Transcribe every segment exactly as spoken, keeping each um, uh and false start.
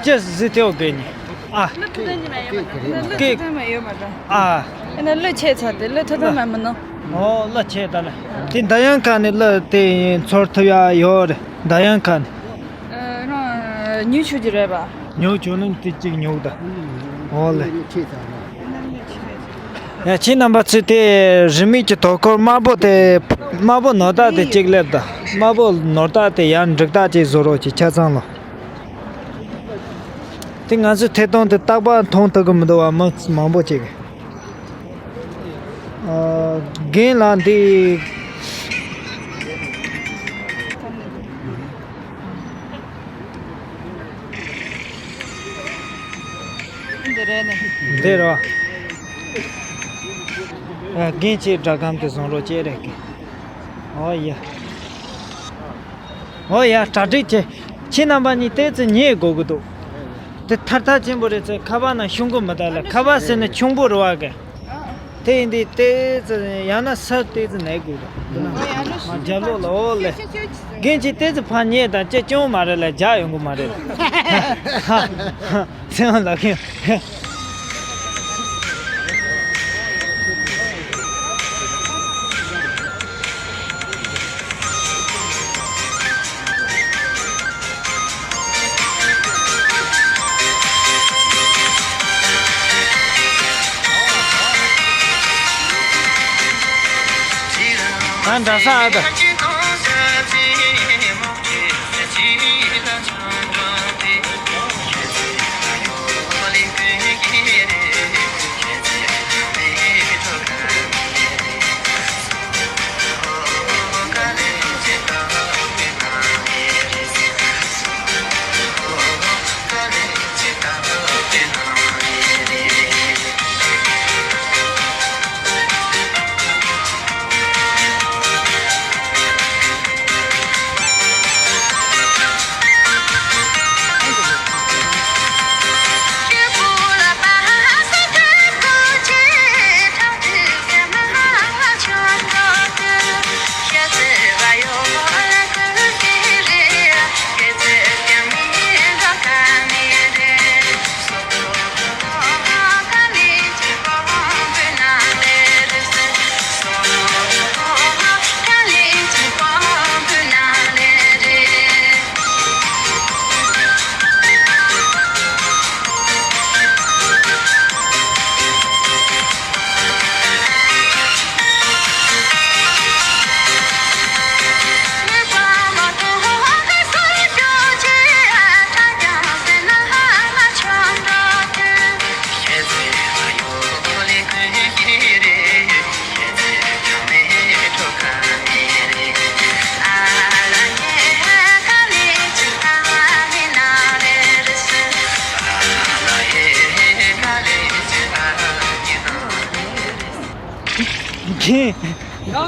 ཅི་ཟི་ཐེའོ་བེ་ནི། ཨ། ལུ་ཐུ་ཐན་གྱི་མ་ཡོད་མ་ད། ལུ་ཐུ་ཐན་མ་ཡོད་མ་ད། ཨ། ཨེ་ན་ལུ་ཆེ་ཚ་དེ་ལུ་ཐུ་ཐན་མ་མི་ནོ། ཨོ་ལུ་ཆེ་ད་ལ། དེ་ད་ཡང་ཁ་ནི་ལུ་དེ་ཚོར་ཐུབ་ཡ་ཡོད་རེད། ད་ཡང་ཁ་ནི། ཨ་རང་ཉུ་ཆུ་གི་རེད་པ། ཉོ་ཆོག་ནི་དེ་གཅིག་ཉོ་ད། ཨོ་ལེ། ཡ་ཁྱེད་རྣམ་པ་ཚོས་དེ་རི་མིག་གི་དོ་ཁུར་དམར་པོ་དེ། དམར་པོ་ནོར་རྟགས་དེ་གཅིག་སླེབས་ད། དམར་པོ་ནོར་རྟགས་དེ་ཡར་འགྲིག་རྟགས་གཅིག་བཟོ་རོགས་གྱིས་ཆ་ཚང་ལོ། དེ་ང་ཚོས་ཐད་གཏོང་དེ་རྟག་པར་མཐོང་ཐུབ་ཀྱི་མི་འདུག་བ། མི་མང་པོ་ཅིག་ཨ། རྒན་ལགས་འདི། འདི་རེད་ནི། འདི་རེད་བ། ཨ། རྒན་ཁྱེད་སྒྲ་སྒམ་དེ་བཟུང་རོགས་བྱེད་རེད་ཀི། ཨོ་ཡ། ཨོ་ཡ། གྲ་སྒྲིག་བྱེད། ཁྱེད་རྣམ་པ་གཉིས་ཏོག་ཙམ་ཉལ་དགོས་ཀྱི་འདུག་དེ་ཐར་ཐར་ཆེན་པོ་རེད་ཚེ་ཁ་པར་ནང་ཤོང་གི་མི་འདུག་ལ། ཁ་པར་ཟེར་ན་ཆུང་པོ་རེད་བ་གི། དེ་ཡིན་དུས་ཏོག་ཙམ་ཡང་ན་ས་ཏོག་ཙམ་ནས་དགོས་རེད། མ་རྒྱབ་ལོགས་ལ། ཨོ་ལེ། རྒན་ཁྱེད་ཏོག་ཙམ་ཕར་ཉལ་དང་། ཅི་སྐྱོན་མ་རེད་ལ། རྒྱག་ཡོང་གི་མ་རེད། ཧ་ཧ། སེམས་ལ་ཁེངས། ད་འདྲ་ས་ཨ་ད།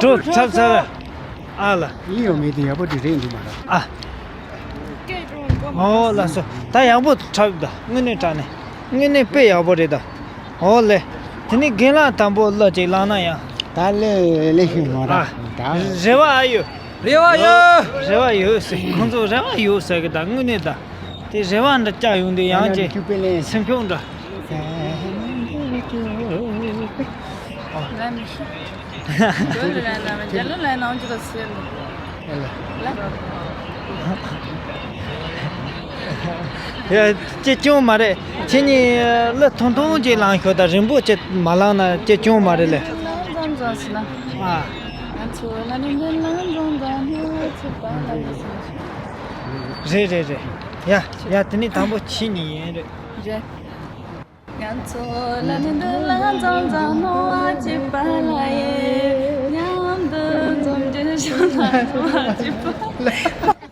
འགྲོ་འཁྲབ་ཚར། ཨ་ལ། ཡིན་ཡོང་མེད་དེ་ཡག་པོ་དེ་རེད་འདུག་མ་ར། ཨ། ཨོ་ལགས་སོ། ད་ཡག་པོ་འཁྲབ་ད། དངོས་གནས་དྲང་གནས། དངོས་གནས་དཔེ་ཡག་པོ་རེད་ད། ཨོ་ལེ། དེ་ནི་རྒན་ལགས་དང་པོ་གླུ་ཅིག་བླངས་ན་ཡང་། ད་ལེ་ལེ་ཤི་མ་ར། ཨ། ད་རེ་བ་ཨ་ཡོད། རེ་བ་ཡོད། རེ་བ་ཡོད་ཟེར། ཁོང་ཚོ་རེ་བ་ཡོད་ཟེར་གི་ད། དངོས་གནས་ད། དེ་རེ་བ་འདྲ་བཅའ་ཡོང་དུས་ཡང་ཅིག་སེམས་ཤུགས་འདྲ། ང་མི་ཤེས། ཇོ་ལི་ལ་ན་མ་ཇ་ལི་ལ་ན་འོང་ཅི་ད་སེ་ལ། ལ། ཡ་ཅི་ཅུང་མ་རེད། ཁྱེད་གཉིས་གླུ་ཐུང་ཐུང་ཅིག་བླངས་ཤོག་ད། རིང་པོ་ཅིག་མ་བླངས་ན་ཅི་ཅུང་མ་རེད་ལེ། ལང་ཙང་ཙང་སི་ན། ཨ། ང་ཚོ་ལ་ནི་ལང་ཙང་ཙང་ནི་ཚེ་པ་ལ་ནི་སི་ན། རེད་རེད་རེད། ཡ་ཡ་དེ་ནི་དང་པོ་ཁྱེད་གཉིས་ཡིན་རེད། རེད། ང་ཚོ་ལ་ནི་འདི་ལ་ཙང་ཙང་ནོར་བ་གཅིག་པ་ལ་ཡེ། མཉམ་དུ་འཛོམས་རྒྱུ་བྱུང་ན་ནོར་བ་གཅིག་པ་ལ།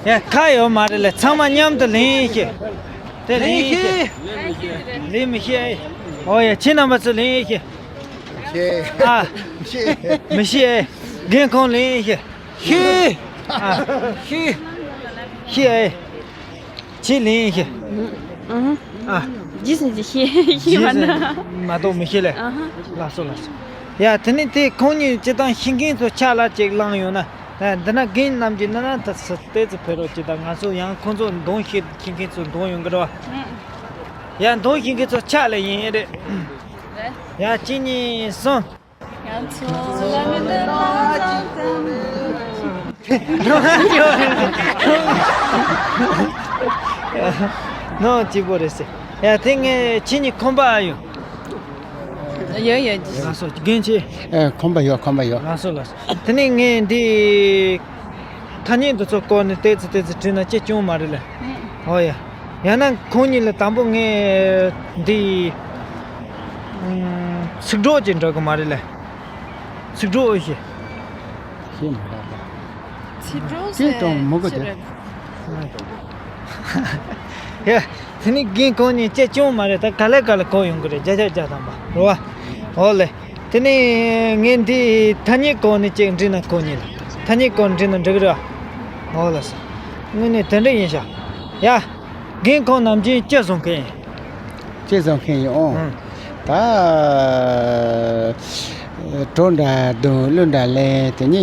ཡ་ཁ་ཡོད་མ་རེད་ལེ། ཚང་མ་མཉམ་དུ་ལེན་ཤེས། དེ་ལེན་ཤེས། ལེན་མི་ཤེས། ཨོ་ཡ་ཁྱེད་རྣམ་པ་ཚོ་ལེན་ཤེས། ཤེས། ཨ། ཤེས། མི་ཤེས། རྒན་ཁོང་ལེན་ཤེས། ཤེས། ཨ། ཤེས། ཤེས། ཁྱེད་ལེན་ཤེས། ཨ། ཇི་སྲིད་ཅི་ཤེས་ཤེས་མ་ན། མ་གཏོགས་མི་ཤེས་ལེ། ལགས་སོ་ལགས་སོ། ཡ་དེ་ནི་དེ་ཁོང་གཉིས་སྤྱི་བཏང་ཤེས་མཁན་ཚོ་ཆ་ལ་ཅིག་བླངས་ཡོང་ན། ཨ། འདི་ན་རྒན་རྣམས་ཀྱིས་ན་ན་ད་སི་ཏེ་ཙི་ཕེ་རོགས་ཅིག་དང་། ང་ཚོ་ཡང་ཁོང་ཚོ་འདོན་ཤེས་ཤེས་མཁན་ཚོ་འདོན་ཡོང་གི་རེད་བ། ཡང་འདོན་ཤེས་མཁན་ཚོ་ཕྱག་ལས་ཡིན་རེད། ཡ། གཅིག་གཉིས་གསུམ། ང་ཚོ་ལ་མི་འདོད་པ་ཙམ་ནོ་གཅིག་པོ་རེད་ཟེར། ཡ། དེ་ངས་ཁྱེད་གཉིས་ཁོམ་པ་ཨ་ཡོད། ཡོད་ཡོད། ལགས་སོ། རྒན་ཆེ། ཨེ། ཁོམ་པ་ཡོད། ཁོམ་པ་ཡོད། ལགས་སོ་ལགས་སོ། དེ་ནས་ངས་འདི་ཐ་སྙད་འདི་ཚོ་སྐོར་ནས་ཏོག་ཙམ་ཏོག་ཙམ་དྲིས་ན་ཅི་བྱུང་མ་རེད་ལ། ཨོ་ཡ། ཡང་ན་ཁོང་གཉིས་ལ་དང་པོ་ངས་འདི་ཚིག་གྲོགས་ཅིག་འདྲ་གི་མ་རེད་ལ། ཚིག་གྲོགས་ཨེ་ཤེས། ཤེས་མ་རེད་པ། ཚིག་གྲོགས་ཅིག་ཟེར་དང་མི་གོ་ཅི་དེ་རེད། ཡ། དེ་ནི་རྒན་ཁོང་གཉིས་ཅི་བྱུང་མ་རེད། ད་ག་ལེ་ག་ལེ་གོ་ཡོང་གི་རེད། བརྒྱ་ཆ་བརྒྱ་ཐམ་པ་རེད་བ། ཨོ་ལེ། དེ་ནི་ངས་འདི་ཐ་སྙད་སྐོར་ནས་ཅིག་འདྲི་ན། ཁོང་གཉིས་ལ་ཐ་སྙད་སྐོར་འདྲི་ན་འགྲིག་གི་རེད་བ། ཨོ་ལེ་སོ། དངོས་གནས་དེ་འདྲ་ཡིན་ཤག། ཡ། རྒན་ཁོང་ནམ་རྒྱུན་ཅི་བཟོ་མཁན་ཡིན། ཅི་བཟོ་མཁན་ཡིན་ཨོ། ཨང་། ད་གྲོ་འདྲ་བརྡུང་། གླུ་འདྲ་ལེན། དེ་ནས་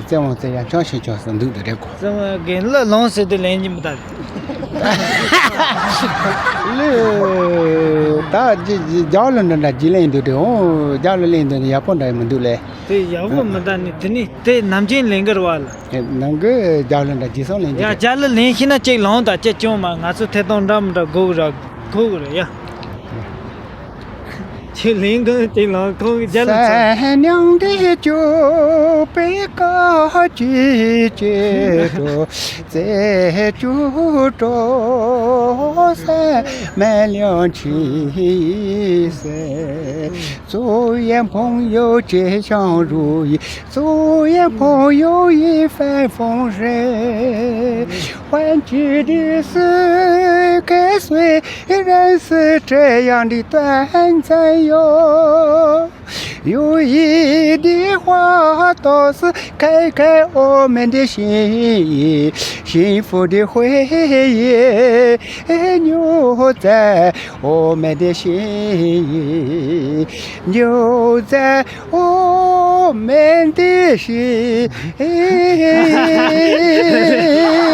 རྩེད་མོ་རྩེ། ཡ་མཆོང་ཤིང་མཆོང་ཟེར་འདུག་དེ་རེད་གོ། རྩེད་མོ་རྒན་གླུ་ལོངས་ཟེར་དུས་ལེན་གྱི་མི་འདུག། གླུ་ད་རྒྱ་གླུ་འདྲ་འདྲ་རྒྱུན་ལེན་འདུག་དེ། ཨོ། རྒྱ་གླུ་ལེན་འདུག་ནི་ཡག་པོ་འདྲ་མི་འདུག་ལེ། དེ་ཡག་པོ་མི་འདུག་ནི། དེ་ནི་དེ་ནམ་རྒྱུན་ལེན་གི་རེད་བ་ལ། ནང་གི་རྒྱ་གླུ་འདྲ་རྗེས་སོང་ལེན་གྱི་ཡ། རེད། རྒྱ་གླུ་ལེན་ཤེས་ན་ཅིག་ལོངས་དང་ཅིག་བྱུང་མ། ང་ཚོ་ཐད་གཏོང་འདྲ་མི་འདྲ་དགོས་གི་ར། དགོས་གི་ར་ཡ། ཁྱེད་ལེན་གི་ཅིག་ལོངས། ཁོང་གི་རྒྱ་གླུ་ཚོ།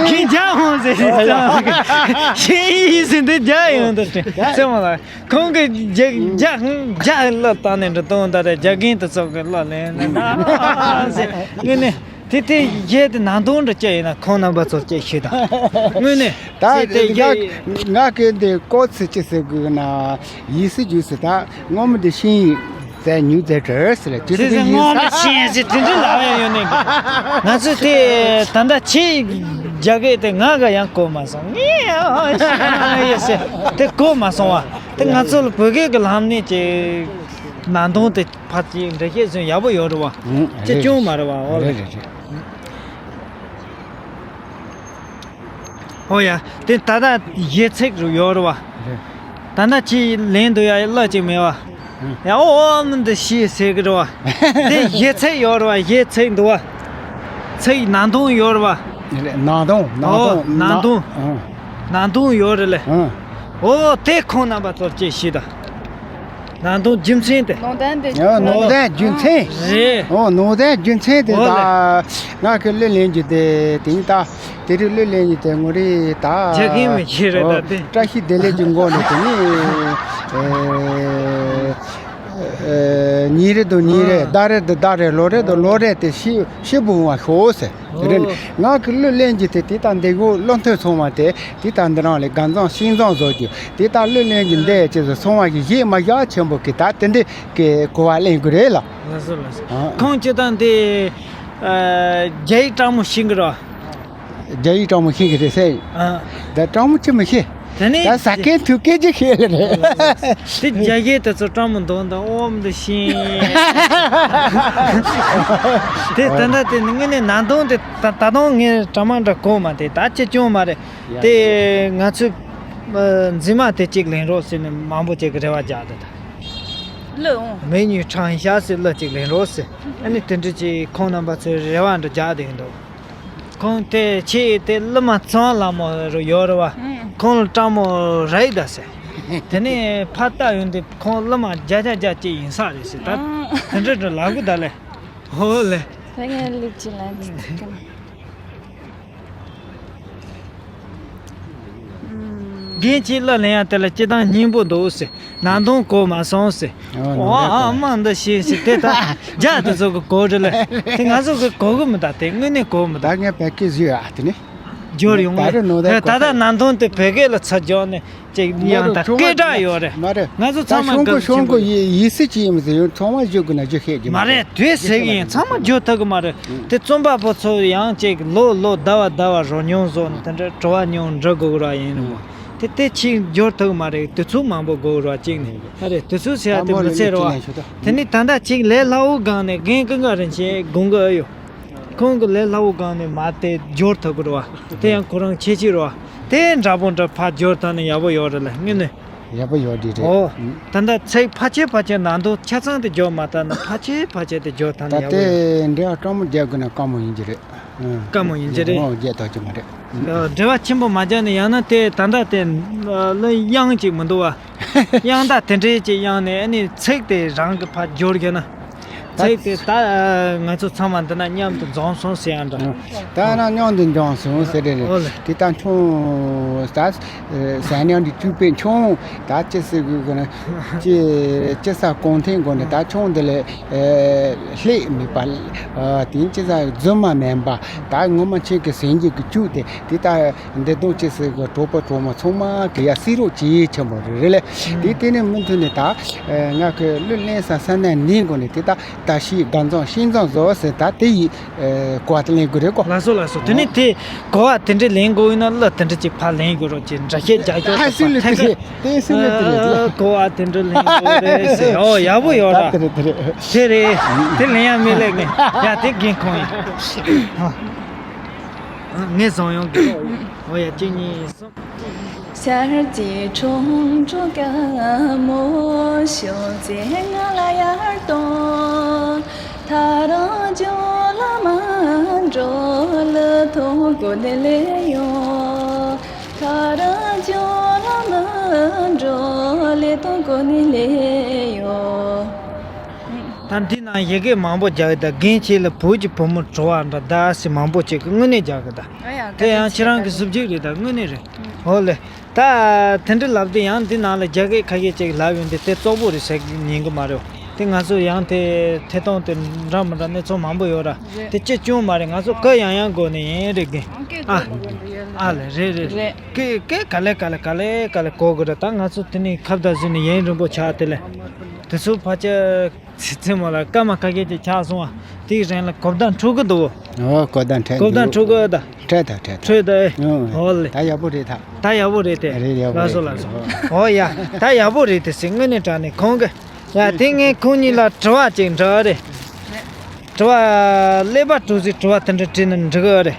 ཁྱེད་རྒྱ་ཧོན་ཟེར། ཤེས་ཡིན་ཟེར་འདི་རྒྱ་ཡོང་འདུག་སེམས་ལ། ཁོང་གིས་རྒྱ་རྒྱ་རྒྱ་གླུ་བཏང་ནས་འགྲོ་དོན་དག་རེད། རྒྱ་རྒན་དེ་ཚོ་གི་གླུ་ལེན་ན་ཟེར། དངོས་གནས་དེ་དེ་གཞས་དེ་ནང་དོན་འདྲ་ཅི་ཡིན་ན་ཁོང་རྣམ་པ་ཚོར་ཅིག་ཞུས་དང་། དངོས་གནས་ད་ཚེ་དེ་གཞས། ང་གི་འདི་ཀོ་ཚི་ཅི་ཟེར་དགོས་ན། ཡིག་སི་ཇུས་སི་ད་ངོ་མ་འདི་ཤིང་ཟེར་ཉུ་ཟེར་གྲི་ཟེར་ལ་ཅི་ཟེར་ཟེར་ཟེར་ངོ་མ་ཤིང་ཟེར་དེ་འདྲ་ལབ་ཡ་ཡོད་ནས། ང་ཚོས་དེ་ད་ལྟ་ཆེས་རྒྱ་སྐད་དེ་ང་ག་ཡང་གོ་མ་སོང་། ངས་ཨ་ཤིང་ཡོད་ཟེར་དེ་གོ་མ་སོང་བ། དེ་ང་ཚོ་ལ་བོད་སྐད་ཀྱི་ལམ་ནས་ཀྱི་ནང་དོན་དེ་ཕར་ཅིག་འགྲེལ་བཤད་བཟོས་ཡག་པོ་ཡོད་རེད་བ། ཨང་། ཅི་རེད། བྱུང་མ་རེད་བ། འོ་ལེ། རེད་རེད་རེད། ཨོ་ཡ། དེ་ད་ལྟ་གཞས་ཚིག་རུ་ཡོད་རེད་བ། རེད། ད་ལྟ་ཅི་ལེན་འདུག་ཡ་གླུ་ཅིག་མེད་བ། ཨང་། ཡ། ཨོ་ཨོ་མི་འདི་ཤི་ཟེར་གི་རེད་བ། དེ་གཞས་ཚིག་ཡོད་རེད་བ། གཞས་ཚིག་འདུག་བ། ཚིག་ནང་དོན་ཡོད་རེད་བ། རེད། ནང་དོན། ནང་ཨོ་དོན། ནང་དོན། ཨང་། ནང་དོན་ཡོད་རེད་ལེ། ཨང་། ཨོ་དེ་ཁོང་རྣམ་པ་ཚོར་ཅིག་ཞུས་དང་། ནང་དོན་རྒྱུ་མཚན་དེ། ནང་དོན་དེ། ཨོ་ནང་དོན་རྒྱུ་མཚན། རེད། ཨོ་ནང་དོན་རྒྱུ་མཚན་དེ། ཨོ་ད་ལེ། ང་གི་གླུ་ལེན་རྒྱུ་དེ་དེ་ཡིན་ད། དེ་རིང་གླུ་ལེན་རྒྱུ་དེ་ངོ་རེ་ད། རྒྱ་རྒན་མི་ཤེས་རེད་ད་དེ། བཀྲ་ཤིས་བདེ་ལེགས་ཀྱི་མགོ་ནས་དེ་ནི། ཨེ། ཨེ། ཉིན་རེ་དང་ཉིན་རེ། ཨ། ཟླ་རེ་དང་ཟླ་རེ། ལོ་རེ་དང་ལོ་རེ་དེ་ཤི་ཤི་བུང་བ་ཤོག་ཟེར། དེ་རིང་ང་གི་གླུ་ལེན་རྒྱུ་དེ་དེ་ལྟར་འདི་གོ་བློ་མཐུན་ཚང་མ་དེ་དེ་ལྟར་འདི་རང་ལས་དགའ་མཚམས་ཤིང་མཚམས་བཟོ་རྒྱུ་དེ་ལྟར་གླུ་ལེན་རྒྱུ་འདི་ཅེས་སུ་ཚང་མ་གི་གཞས་མ་ཞག་ཆེན་པོ་གི་ད་དེ་འདི་གི་གོ་བ་ལེན་དགོས་རེད་ལ། ལགས་སོ་ལགས་སོ། ཨ། ཁོང་སྤྱིར་བཏང་དེ་ཨ་རྒྱ་ཡིག་སྤྲང་མོ་ཤེས་གི་རེད། རྒྱ་ཡིག་སྤྲང་མོ་ཤེས་གི་རེད་ཟེར། ཨ། ད་སྤྲང་མོ་ཅི་མི་ཤེས། དེ་ནས་ད་ཟ་མཁན་འཐུང་མཁན་ཅིག་ཤེས་ལེ་རེད། དེ་རྒྱ་སྐད་དེ་ཚོ་སྤྲང་མོ་འདུག་འདུག་ཨོམ་འདི་ཤིང་། དེ་ད་ལྟ་དེ་ནི་དངོས་གནས་ནང་དོན་དེ་ད་ད་དུང་ངས་གྲ་མ་འདྲ་གོ་མ། དེ་ད་ཅི་བྱུང་མ་རེད། ཡ་དེ་ཡ་ཡ། ང་ཚོས་ཨ་མཛེས་མ་དེ་གཅིག་ལེན་རོགས་ཟེར་ནས་མང་པོ་ཅིག་གི་རེ་བ་རྒྱག་འདུག་ད། གླུ་འོང་། མེ་ཉུང་དྲང་ཤག་ཟེར་གླུ་གཅིག་ལེན་རོགས་ཟེར། ཨ་ནི་དེ་འདྲ་ཅིག་ཁོང་རྣམ་པ་ཚོས་རེ་བ་འདྲ་རྒྱག་བསྡད་ཀྱི་འདུག་ཁོང་དེ་ཆེས་དེ་གླུ་མ་ཚང་ལ་མོ་རུ་ཡོད་རེད་བ། ཨང་། ཁོང་ལ་སྤྲང་མོ་རེད་ད་ཟེར། དེ་ནས་ཕར་ལྟ་ཡོང་དུས་ཁོང་གླུ་མ་བརྒྱ་ཆ་བརྒྱ་ཅིག་ཡིན་ས་རེད་ཟེར་ད། ཨང་། དེ་འདྲ་འདྲ་ལབ་གི་ད་ལེ། ཧོ་ལེ། ངས་ལིབ་ཅི་ལན་ཅི་ཐུག་གམ། རྒན་ཁྱེད་གླུ་ལེན་ཡ་དེ་ལ་སྤྱིར་བཏང་སྙིང་པོ་འདུག་ཟེར། ནང་དོན་གོ་མ་སོང་ཟེར། ཨོ་ནང་དོན་གོ་ཨ་མ་འདི་ཤེས་ཟེར་དེ་ད་རྒྱ་དེ་ཚོ་གི་གོ་རེ་ལ་དེ་ང་ཚོ་གི་གོ་གི་མི་ད་དེ་དངོས་གནས་གོ་མི་ད། ད་ངས་བོད་སྐད་བཟོས་ཨ་དེ་ནི། སྦྱོར་ཡོང་ད་རེ་ནོ་ད་ད་གོ་ད་ད་ནང་དོན་དེ་བོད་སྐད་ལ་ཚུར་སྦྱོར་ནས་ཅིག་མ་ཡང་རེད། ད་ཚང་མ་སྐད་གྲགས་ཡོད་རེད། མ་རེད། ང་ཚོ་ད་ཚང་མ་ཤོང་གོ་གི་ཤོང་གོ་ཡི་ཡི་སྲིད་ཅི་ཡིན་ཟེར་ཡོང་ཚང་མ་བརྗོད་དགོས་ན་བརྗོད་ཤེས་ཀྱི་མ་མ་རེད། རེད་དུས་ཟེར་གི་ཡིན། ཚང་མ་བརྗོད་ཐུབ་གི་མ་རེད། དེ་རྩོམ་པ་པོ་ཚོ་ཡང་ཅིག་ལོ་ལོ་ཟླ་བ་ཟླ་བ་རོ་མྱོང་བཟོ་ནས་དེ་འདྲ་བྲོ་བ་མྱོང་འགྲོ་དགོས་ར་ཡིན་རུང་དེ་དེ་ཅིག་འབྱོར་ཐུབ་གི་མ་རེད། དུས་ཚོད་མང་པོ་དགོས་ར་གཅིག་ནས་ཨ་རེད། དུས་ཚོད་ཟེར་ཡ་དེ་མི་ཚེ་རེད་བ། དེ་ནི་ད་ལྟ་ཅིག་ལས་སླ་བོ་སྒང་ནས་རྒན་ཀུན་དགའ་རིན་ཆེན་དགོངས་ཀྱི་ཨ་ཡོད། ཁོང་གི་ལས་སླ་བོ་སྒང་ནས་མ་དེ་འབྱོར་ཐུབ་ཀྱི་རེད་བ། དེ་ཡང་ཁོ་རང་ཁྱད་ཆོས་རེད་བ། དེ་འདྲ་པོ་འདྲ་ཕར་འབྱོར་ཐུབ་ན་ཡག་པོ་ཡོད་རེད་ལ་དངོས་གནས། ཡག་པོ་ཡོད་འདི་རེད། ཨོ། ད་ལྟ་ཚིག་ཕལ་ཆེར་ཕལ་ཆེར་ནང་དོན་ཆ་ཚང་དེ་འབྱོར་མ་ཐུབ་ན་ཕལ་ཆེར་ཕལ་ཆེར་དེ་འབྱོར་ཐུབ་ན་ད་ཡག་པོ་ཡོད། དེ་འདྲ་སྤྲང་མོ་རྒྱག་དགོས་ན་དཀའ་མོ་ཡིན་གྱི་རེད། དཀའ་མོ་ཡིན་གྱི་རེད། ཨོ་རྒྱག་ཐུབ་ཀྱི་མ་རེད། འབྲེལ་བ་ཆེན་པོ་མ་རྒྱག་ནས་ཡང་ན་དེ་ད་ལྟ་དེ་ལ་དབྱངས་གཅིག་མི་འདུག་བ། དབྱངས་རྟ་དེ་འདྲའི་ཅིག་དབྱངས་ནས་ཨ་ནི་ཚིག་དེ་རང་གི་ཕར་འབྱོར་གྱི་ན། ཚིག་དེ་ད་ང་ཚོ་ཚང་མ་འདི་ན་མཉམ་དུ་འཛོམས་སོང་ཟེར་ཡང་འདྲ། ད་ན་མཉམ་དུ་འཛོམས་སོང་ཟེར་རེད། ཨོ་ལེ། དེ་ད་ཁྱོད་ད་ཟ་ཉམས་འདི་བཅུག་པའི་ཁྱོད་ད་ཅི་ཟེར་དགོས་གི་ན་ཅི་ཅི་ས་གོང་ཐེངས་གོང་ནས་ད་ཁྱོད་འདི་ལས་ལྷད་མེད་པ། དེ་ཅི་ས་རྫུན་མ་མིན་པ་ད་ངོ་མ་ཁྱེད་ཀྱི་སེམས་རྒྱུད་ཀྱི་བཅུག་དེ་དེ་ད། འདི་དང་ཅི་ཟེར་གི་གྲོགས་པོ་གྲོགས་མོ་ཚང་མ་གི་ཡ་སྲིད་རོགས་ཇེ་ཆེན་པོ་རེད་རེད་ལེ། དེ་དེ་ནས་མུ་མཐུད་ནས་ད་ང་གི་གླུ་ལེན་ས་ས་ན་ནས་གོ་ནས་དེ་ད་ད་ཤི་དགའ་མཚམས་ཤིང་མཚམས་བཟོ་ཟེར་ད་དེ་ཡི་གོ་བ་དེ་ལེན་དགོས་རེད་གོ། ལགས་སོ་ལགས་སོ། དེ་ནས་དེ་གོ་བ་དེ་འདྲས་ལེན་དགོས་ཡིན་ན་གླུ་དེ་འདྲས་ཅིག་ཕར་ལེན་དགོས་རོགས་ཅེས་འདྲ་བཤད་རྒྱག་རྒྱུ་ཨ་སྲིད་ལེ་དེ་རེད་དེ་སྲིད་ལེ་དེ་རེད། གོ་བ་དེ་འདྲས་ལེན་དགོས་རེད་ཟེར། ཨོ་ཡག་པོ་ཡོད་ར། དེ་རེད་དེ་རེད། དེ་རེད་དེ་ལེན་ཡ་མི་ལེགས་ནས་ཡ་དེ་རྒན་ཁོང་ཡིན། ངས་བཟང་ཡོང་གི་ཨོ་ཡ་གཅིག་གཉིས་གསུམ། ད་འདི་ནང་ཡི་གེ་མང་པོ་རྒྱག་གི་ད་རྒན་ཁྱེད་ལ་བོད་ཀྱི་བུ་མོ་བྲོ་བ་འདྲ་ད་ཟེར་མང་པོ་ཅིག་གི་དངོས་གནས་རྒྱག་གི་ད། ཨ་ཡ་དེ་ཡང་ཁྱེད་རང་གི་གཟི་བརྗིད་རེད་ད་དངོས་གནས་རེད། ཨོ་ལེ། ད་དེ་འདྲ་ལབ་དུས་ཡང་འདི་ནང་ལ་རྒྱ་སྐད་ཁ་ཤས་ཅིག་ལབ་ཡོང་དུས་དེ་བཙོག་པོ་རེད་ཟེར་ཉན་གི་མ་རེད། དེ་ང་ཚོ་ཡང་དེ་ཐད་གཏོང་དེ་འདྲ་མི་འདྲ་གནས་ཚུལ་མང་པོ་ཡོད་ར། རེད། དེ་ཅི་བྱུང་མ་རེད། ང་ཚོ་གུ་ཡངས་ཡངས་སྒོ་ནས་ཡིན་རེད་གི། ཨ་ཨ་ལེ་རེད་རེད། རེད། སྐད་སྐད་ག་ལེ་ག་ལེ་ག་ལེ་ག་ལེ་གོ་གི་རེད། ད་ང་ཚོ་དེ་ནས་ཁ་བརྡ་བཟོས་ནས་ཡུན་རིང་པོ་ཆགས་དེ་ལས་དེ་ཚོ་ཕལ་ཆེར། ཚེ་ཚེ་མོ་ལ་སྐར་མ་ཁ་ཤས་ཅིག་ཆགས་སོང་བ། དེའི་རིང་ལ་གོ་བརྡ་འཕྲོད་ཀྱི་འདུག་ཨོ་གོ་བརྡ་འཕྲོད་གོ་བརྡ་འདུག་འཕྲོད་ཀྱི་ད། འཕྲོད་ད་འཕྲོད་ད། འཕྲོད་ད་ཨེ། ཨོ་ལེ། ད་ཡག་པོ་རེད་ད། ད་ཡག་པོ་རེད་དེ། རེད་ཡག་པོ་ལགས་སོ་རེད། ལགས་སོ། ཨོ་ཡ། ད་ཡག་པོ་རེད་དེ་ཟེར་དངོས་གནས་དྲང་གནས་ཁོང་གི། ཡ་དེ་ངས་ཁོང་གཉིས་ལ་དྲི་བ་ཅིག་འདྲི་གི་རེད། དྲི་བ་ཀླད་པ་གྲུ་ཟིག་དྲི་བ་དེ་འདྲ་དྲིས་ན་འགྲིག་གི་རེད།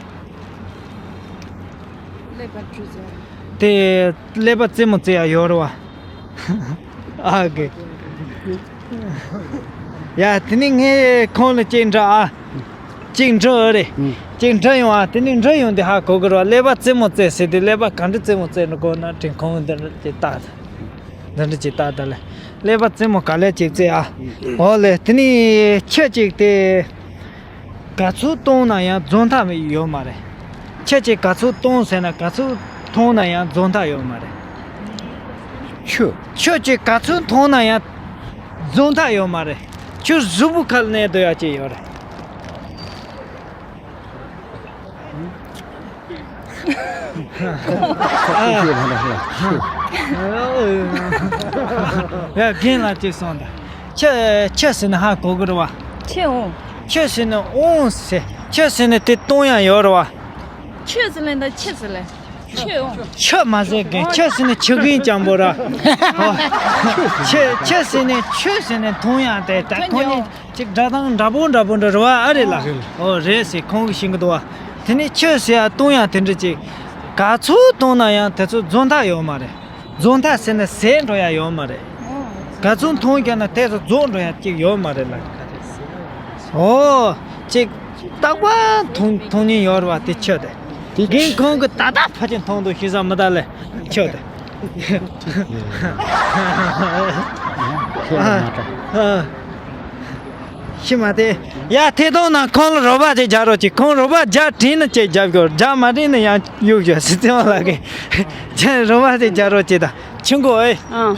ཀླད་པ་གྲུ་ཟིག་དེ་ཀླད་པ་རྩེད་མོ་རྩེ་ཡ་ཡོད་རེད་བ། ཨ་གི། ཡ་དེ་ནི་ངས་ཁོང་ལ་ཅིག་འདྲི་ཨ། ཅིག་འདྲི་ཨ་རེད། ཨུ། ཅིག་འདྲི་ཡོང་ཨ། དེ་ནི་འདྲི་ཡོང་དེ་ཧ་གོ་གི་རེད་བ། ཀླད་པ་རྩེད་མོ་རྩེ་ཟེར་དུས་ཀླད་པ་ག་འདྲ་རྩེད་མོ་རྩེ་ན་གོ་ན་དྲན། ཁོང་འདི་འདྲ་ཅིག་ལྟ། འདི་འདྲ་ཅིག་ལྟ་ད་ལེ། ཀླད་པ་རྩེད་མོ་ག་ལེ་ཅིག་རྩེ་ཨ། ཨོ་ལེ། དེ་ནི་ཁྱི་ཅིག་དེ། ག་ཚོད་བཏུང་ན་ཡང་རྫོགས་མཐའ་ཡོད་མ་རེད། ཁྱི་ཅིག་ག་ཚོད་བཏུང་ཟེར་ན་ག་ཚོད་འཐུང་ན་ཡང་རྫོགས་མཐའ་ཡོད་མ་རེད། ཁྱི། ཁྱི་ཅིག་ག་ཚོད་འཐུང་ན་ཡང་རྫོགས་མཐའ་ཡོད་མ་རེད། ཁྱི་གཟུགས་པོ་ཁ་ལ་གནས་སྡོད་ཡ་ཅིག་ཡོད་རེད། ཡ་རྒན་ལགས་ཅིག་གསུངས་དང་། ཁྱི་ཁྱི་ཟེར་ན་ཧ་གོ་གི་རེད་བ། ཁྱི་འོང་། ཁྱི་ཟེར་ན་འོང་ཟེར། ཁྱི་ཟེར་ན་དེ་བཏུང་ཡ་ཡོད་རེད་བ། ཁྱི་ཟེར་ལེ་འདི་ཁྱི་ཟེར་ལེ། ཁྱི་འོང་། ཁྱི་མ་ཟེར་གི། ཁྱི་ཟེར་ན་ཁྱི་རྒན་སྤྱང་པོ་ར། ཨོ། ཁྱི་ཁྱི་ཟེར་ན་ཁྱི་ཟེར་ན་འཐུང་ཡ་དེ་ད་ཁོ་གཉིས་ཅིག་སྒྲ་གདངས་འདྲ་པོ་འདྲ་པོ་འདྲ་རེད་བ་ཨ་རེ་ལ། ཨོ་རེད་ཟེར་ཁོང་གིས་ཤེས་གི་འདུག་བ། དེ་ནས་ཁྱི་ཟེར་ཡ་བཏུང་ཡ་དེ་འདྲ་ཅིག་ག་ཚོད་བཏུང་ན་ཡང་དེ་ཚོ་རྫོགས་མཐའ་ཡོད་མ་རེད། རྫོགས་མཐའ་ཟེར་ན་ཟད་འགྲོ་ཡ་ཡོད་མ་རེད། ག་ཚོད་འཐུང་བསྐྱལ་ན་དེ་ཚོ་རྫོགས་འགྲོ་ཡ་གཅིག་ཡོད་མ་རེད་ལ། ཨོ། གཅིག་རྟག་པར་འཐུང་འཐུང་ཉེན་ཡོད་རེད་བ་དེ་ཁྱི་དེ། དེ་རྒན་ཁོང་གིས་ད་ལྟ་ཕལ་ཆེར་འཐུང་འདུག་ཤེས་ས་མི་གདའ་ལེ་ཁྱི་དེ། ཁྱི་ལ་མ་སྐྲག་ཨ། ཤི་མ་དེ། ཡ་ཐད་གཏོང་ནང་ཁོང་ལ་རོགས་པ་ཅིག་རྒྱག་རོགས་གྱིས། ཁོང་རོགས་པ་རྒྱག་དྲན་ན་ཅིག་རྒྱབ་ཤོག་རྒྱག་མ་དྲན་ན་ཡང་གཡུག་ཤོག་ཟེར་ཙེ་མོ་ལགས་ཀྱིས། ཁྱེད་རོགས་པ་ཅིག་རྒྱག་རོགས་གྱིས་ད། ཆུ་མགོ་ཨེ། ཨང་།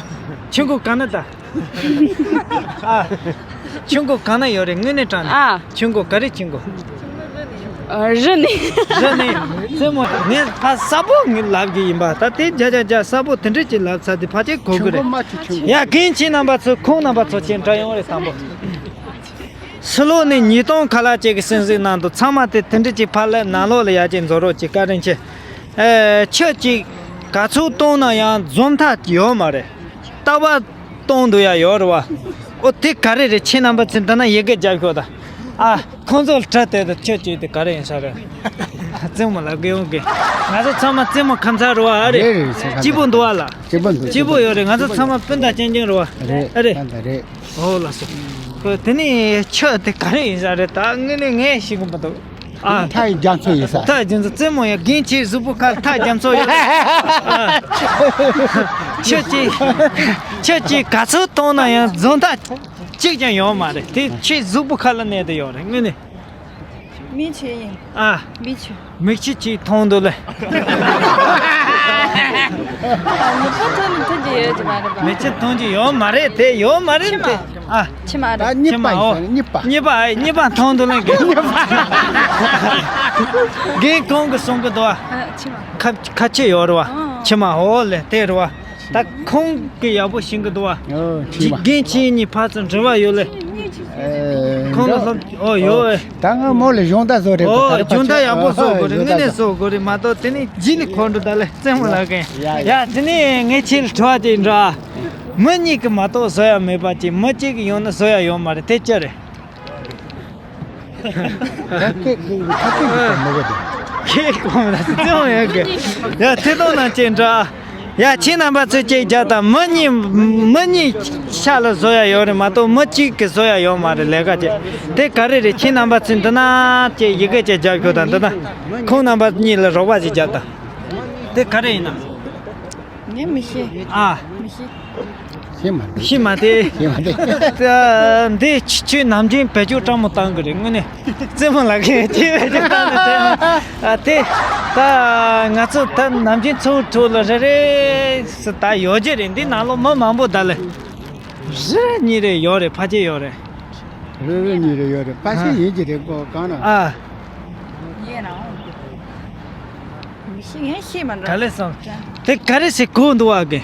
ཆུ་མགོ་གང་ན་ད། ཨ། ཆུ་མགོ་གང་ན་ཡོད་རེད། དངོས་གནས་དྲང་ནས། ཨ། ཆུ་མགོ་ག་རེ་ཆུ་མགོ། ཨ། རི་ནས། རི་ནས། རྩེད་མོ་ངས་ཕ་གསལ་པོ་ངས་ལབ་གི་ཡིན་པ། ད་དེ་རྒྱ་རྒྱ་རྒྱ་གསལ་པོ་དེ་འདྲས་ཅིག་ལབ་ཚར་དེ་ཕལ་ཆེར་གོ་གི་རེད། ཡ་རྒན་ཁྱེད་རྣམ་པ་ཚོ་ཁོང་རྣམ་པ་ཚོ་ཁྱེད་འདྲ་ཡོང་རེད་དང་པོ། ཕྱི་ལོགས་ནས་ཉིས་སྟོང་ཁ་ལག་ཅིག་གི་སེམས་གཟིགས་གནང་འདུག་ཚང་མ་དེ་དེ་འདྲས་ཅིག་ཕར་སླེབས་ནང་ལོགས་ལ་ཡར་ཅིག་འཛུལ་རོགས་གྱིས། བཀའ་དྲིན་ཆེ། ཨེ། ཆུ་ཅིག་ག་ཚོད་བཏང་ན་ཡང་འཛོམས་ཐབས་ཡོད་མ་རེད། ལྟ་བ་གཏོང་འདུག་ཡ་ཡོད་རེད་བ། ཨོ་དེ་ག་རེ་རེད། ཁྱེད་རྣམ་པ་ཚོས་འདི་ན་ཡི་གེ་རྒྱབ་ཤོག་དང་། ཨ། ཁོང་ཚོ་ལ་དྲི་དེ་དང་ཁྱོད་ཀྱིས་དེ་ག་རེ་ཡིན་ས་རེད། རྩེད་མོ་ལ་དགེ་ཡོང་གི། ང་ཚོ་ཚང་མ་རྩེད་མོ་ཁམས་ཚ་རེད་བ། ཨ་རེད། རེད་རེད། སྐྱིད་པོ་འདུག་བ་ལ། སྐྱིད་པོ་འདུག་སྐྱིད་པོ་ཡོད་རེད། ང་ཚོ་ཚང་མ་སྤུན་ཟླ་རྐྱང་རྐྱང་རེད་བ། རེད། ཨ་རེད། ད་ད་རེད། ཨོ་ལགས་སོ། ཨོ་དེ་ནས་ཁྱོད་དེ་ག་རེ་ཡིན་ས་རེད། ད་དངོས་གནས་ངས་ཤེས་གི་མི་འདུག་ཨ། ཐག་རྒྱ་མཚོ་ཡིན་ས། ཐག་རྒྱ་མཚོ། རྩེད་མོ་ཡ་རྒན་ཁྱེད་གཟུགས་པོ་ཁ་ཐག་རྒྱ་མཚོ་ཡོད། ཨ། ཁྱོད་ཀྱིས་ཁྱོད་ཀྱིས་ག་ཚོད་གཏོང་ན་ཡང་འཛོམས་ཐབས་གཅིག་ཀྱང་ཡོད་མ་རེད། དེ་ཁྱེད་གཟུགས་པོ་ཁ་ལ་གནས་དེ་ཡོད་རེད་དངོས་གནས། མིག་ཆུ་ཡིན། ཨ། མིག་ཆུ། མིག་ཆུ་གཅིག་མཐོང་འདུག་ལེ། ལུས་པོ་མཐོང་ནས་མཐོང་རྒྱུ་ཡོད་ཀྱི་མ་རེད་པ། མིག་ཆུ་མཐོང་རྒྱུ་ཡོད་མ་རེད། དེ་ཡོད་མ་རེད་མཆི་མ། དེ། ཨ། མཆི་མ་རེད། ད་གཉིས་པ་མཆི་མ། ཨོ། ཡིན་ས་རེད། གཉིས་པ། གཉིས་པ་ཨ། གཉིས་པ་མཐོང་འདུག་ལེ། རྒན་ཁོང་གིས་གསུང་གི་འདུག་ཨ། ཨ། མཆི་མ། ཁ་ཁ་ཆེ་ཡོད་རེད་བ། ཨོ། མཆི་མ་ཨོ་ལེ་དེ་རེད་བ། ད་ཁོང་གིས་ཡག་པོ་ཤེས་གི་འདུག་བ། ཨོ། མཆི་མ། རྒན་ཁྱེད་གཉིས་ཕར་ཚུར་འབྲེལ་བ་ཡོད་ལེ། ཨེ། ཁོང་ལ་སློབ། ཨོ་ཡོད་ཨེ། ད་ང་མོ་ལ་སྦྱོང་བརྡར་བཟོ་རེད་པ། ཨོ། ད་རེ་སྦྱོང་བརྡར་ཡག་པོ་བཟོ་དགོས་རེད། དངོས་གནས་བཟོ་དགོས་རེད་མ་གཏོགས་དེ་ནས་རྗེས་ལ་འཁོར་འགྲོ་ད་ལེ་རྩེད་མོ་ལ་གན། ཡ་ཡ། དེ་ནས་ངས་ཁྱེད་ལ་དྲི་བ་དེ་འདྲ། མི་གཉིས་ཀྱིས་མ་གཏོགས་བཟོ་ཡ་མེད་པ་ཅིག་མི་གཅིག་གིས་ཡོང་ན་བཟོ་ཡ་ཡོད་མ་རེད། དེ་ཅི་རེད། ཁ་སྐད་ཁ་སྐད་ཀྱི་དང་མི་གོ་དང་། ཁྱེད་གོང་ལ་བརྩི་མོ་ཡོད་གི། ཡ་ཐེ་གཏོང་ནང་ཅན་འདྲ། ཡ་ཁྱེད་རྣམ་པ་ཚོས་ཅིག་རྒྱབ་དང་། མི་གཉིས་མི་གཉིས་ཤ་ལ་བཟོ་ཡ་ཡོད་རེད་མ་གཏོགས་མི་གཅིག་གིས་བཟོ་ཡ་ཡོད་མ་རེད། ལས་ཀ་ཅིག་དེ་ག་རེ་རེད། ཁྱེད་རྣམ་པ་ཚོས་འདི་ན་ཅིག་ཡི་གེ་ཅིག་རྒྱབ་ཤོག་དང་། འདི་ན་ཁོང་རྣམ་པ་གཉིས་ལ་རོགས་པ་ཅིག་རྒྱབ་དང་། དེ་ག་རེ་ཡིན་ན། ངས་མི་ཤེས། ཨ། མི་ཤེས། ཤེས་མ་འདུག་ཤེས་མ་དེ། ཤེས་མ་འདུག་ད་འདི་ཆུ་ཆུ་ནམ་རྒྱུན་བེད་སྤྱོད་སྤྲང་མོ་བཏང་གི་རེད་དངོས་གནས། རྩེད་མོ་ལ་གན་ཁྱེད་བེད་སྤྱོད་བཏང་ནས་རྩེད་མོ། ཨ་དེ། ད་ང་ཚོ་ད་ནམ་རྒྱུན་ཚོགས་ཁྲོད་ལ་རེ་རེ་སུ་ད་ཡོད་ཀྱི་རེད། འདི་ནང་ལོགས་མི་མང་པོ་ད་ལེ། རེ་གཉིས་རེ་ཡོད་རེད། ཕལ་ཆེར་ཡོད་རེད། རེ་རེ་གཉིས་རེ་ཡོད་རེད། ཕལ་ཆེར་ཡིན་གྱི་རེད་གོ་གང་ན། ཨ། མི་ཤེས། ངས་ཤེས་མ་འགྲོ། ག་ལེ་སོང་། དེ་ག་རེ་ཟེར་གོ་འདུག་བ་གི།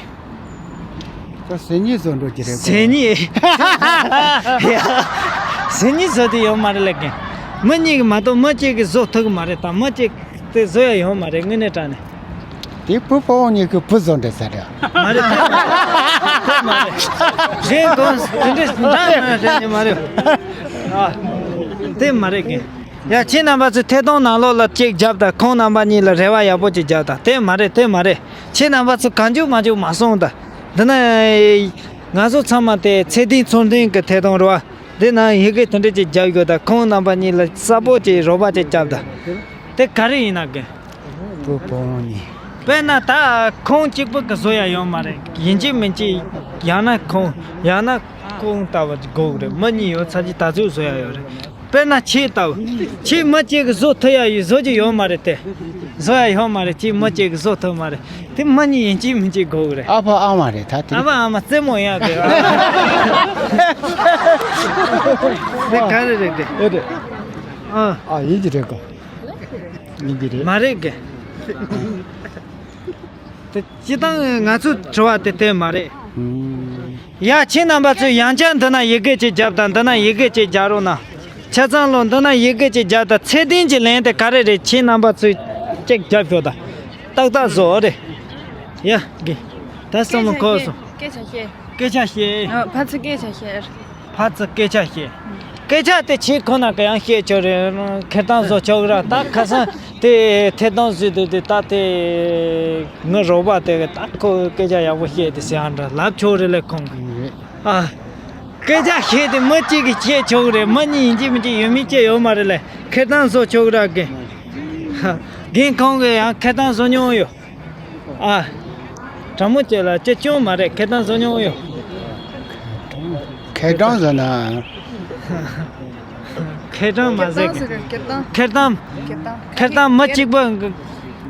ད་ཟེར་ཉིད་བཟོ་འགྲོ་གི་རེད་གོ། ཟེར་ཉིད། ཟེར་ཉིད་བཟོ་དེ་ཡོད་མ་རེད་ལབ་གི། མི་གཉིས་ཀྱིས་མ་གཏོགས་མི་གཅིག་གིས་བཟོ་ཐུབ་ཀྱི་མ་རེད། ད་མི་གཅིག་དེ་བཟོ་ཡ་ཡོད་མ་རེད་དངོས་གནས་དྲང་ནས། དེ་བུ་ཕོ་བོ་གཉིས་ཀྱིས་བུ་བཟོ་འདྲ་ཟེར་རེད། མ་རེད། དེ་མ་རེད། དེ་མ་རེད། གཞན་གང་དེ་འདྲས་འདྲ་མ་རེད། དེ་མ་རེད། ཨ། དེ་མ་རེད་གི། ཡ་ཁྱེད་རྣམ་པ་ཚོས་ཐད་གཏོང་ནང་ལོགས་ལ་གཅིག་རྒྱབ་དང་། ཁོང་རྣམ་པ་གཉིས་ལ་རེ་བ་ཡག་པོ་ཅིག་རྒྱབ་དང་། དེ་མ་རེད། དེ་མ་རེད། ཁྱེད་རྣམ་པ་ཚོ་གང་བྱུང་མ་བྱུང་མ་སོང་དང་། འདི་ན་ང་ཚོ་ཚང་མ་དེ་ཚེ་བརྟན་ཚོར་ལྡན་གྱི་ཐད་གཏོང་རེད་བ། འདི་ན་ཡི་གེ་དེ་འདྲ་ཅིག་རྒྱབ་དགོས་དང་། ཁོང་རྣམ་པ་གཉིས་ལ་གསལ་པོ་ཅིག་རོགས་པ་ཅིག་རྒྱབ་དང་། དེ་ག་རེ་ཡིན་ན་གི། བུ་ཕོ་བོ་གཉིས། དཔེར་ན་ད་ཁོང་གཅིག་པུ་གི་བཟོ་ཡ་ཡོད་མ་རེད། ཡིན་གཅིག་མིན་གཅིག་ཡང་ན་ཁོང་ཡང་ན་ཁོང་ལྟ་བུ་དགོས་གི་རེད། མི་གཉིས་ཡོད་ཚར་གྱི་ད་ཚོད་བཟོ་ཡ་ཡོད་རེད། དཔེར་ན་ཁྱེད་ལྟ་བུ། ཁྱེད་མི་གཅིག་གིས་བཟོ་ཐུབ་ཡ་ཡོད་བཟོ་རྒྱུ་ཡོད་མ་རེད་དེ། བཟོ་ཡ་ཡོད་མ་རེད། ཁྱེད་མི་གཅིག་གིས་བཟོ་ཐུབ་མ་རེད། དེ་མི་གཉིས་ཡིན་གཅིག་མིན་གཅིག་དགོས་གི་རེད། ཨ་ཕ་ཨ་མ་རེད་ད་དེ། ཨ་ཕ་ཨ་མ་རྩེད་མོ་ཡག་གི། དེ་ག་རེ་རེད་དེ། ཨེ་རེད། ཨ། ཨ་ཡིན་གྱི་རེད་གོ། ཡིན་གྱི་རེད། མ་རེད་གི། དེ་སྤྱིར་བཏང་ང་ཚོའི་དྲི་བ་དེ་དེ་མ་རེད། ཨུམ། ཡ་ཁྱེད་རྣམ་པ་ཚོས་ཡང་བསྐྱར་འདི་ན་ཡི་གེ་ཅིག་རྒྱབ་དང་། འདི་ན་ཡི་གེ་ཅིག་རྒྱག་རོགས་གནང་། ཆ་ཚང་ལོ་འདི་ན་ཡི་གེ་ཅིག་རྒྱབ་དང་། ཚེ་བརྟན་གྱི་ལན་དེ་ག་རེ་རེད། ཁྱེད་རྣམ་པ་ཚོས་ཅིག་རྒྱབ་ཤོག་དང་། ཏག་ཏག་བཟོ་རེད། ཡ་གི། ད་བསམ་བློ་འཁོར་སོང་། སྐད་ཆ་བཤད། སྐད་ཆ་བཤད། ཨ། ཕར་ཚུར་སྐད་ཆ་བཤད། ཕར་ཚུར་སྐད་ཆ་བཤད། སྐད་ཆ་དེ་ཁྱེད་ཁོ་ན་ག་ཡང་བཤད་ཆོག་རེད། འཁྱེར་སྟངས་བཟོ་ཆོག་ར། ད་ཁ་སང་དེ་ཐད་གཏོང་བཟོས་དུས་དེ་ད་དེ་ངའི་རོགས་པ་དེ་གི་ད་ཁོ་སྐད་ཆ་ཡག་པོ་བཤད་དེ་ཟེར་ཡང་འདྲ་ལབ་ཆོག་རེད་ལེ་ཁོང་གི། ཨ། སྐད་ཆ་བཤད་དེ་མི་གཅིག་གིས་བཤད་ཆོག་རེད། མི་གཉིས་ཡིན་གཅིག་མིན་གཅིག་ཡོད་མིན་བཤད་ཡོད་མ་རེད་ལེ། འཁྱེར་སྟངས་བཟོ་ཆོག་ར་གི། རྒན་ཁོང་གིས་ཡང་འཁྱེར་སྟངས་བཟོ་མྱོང་ཡོད། ཨ། དྲང་མོ་བྱས་ལ་ཅི་བྱུང་མ་རེད། འཁྱེར་སྟངས་བཟོ་མྱོང་ཡོད། འཁྱེར་སྟངས་བཟོ་ན། ཁེར་རྐྱང་མ་ཟེར་གི། ཁེར་རྐྱང་ཟེར་གི། ཁེར་རྐྱང་། ཁེར་རྐྱང་། ཁེར་རྐྱང་། ཁེར་རྐྱང་མི་གཅིག་པ།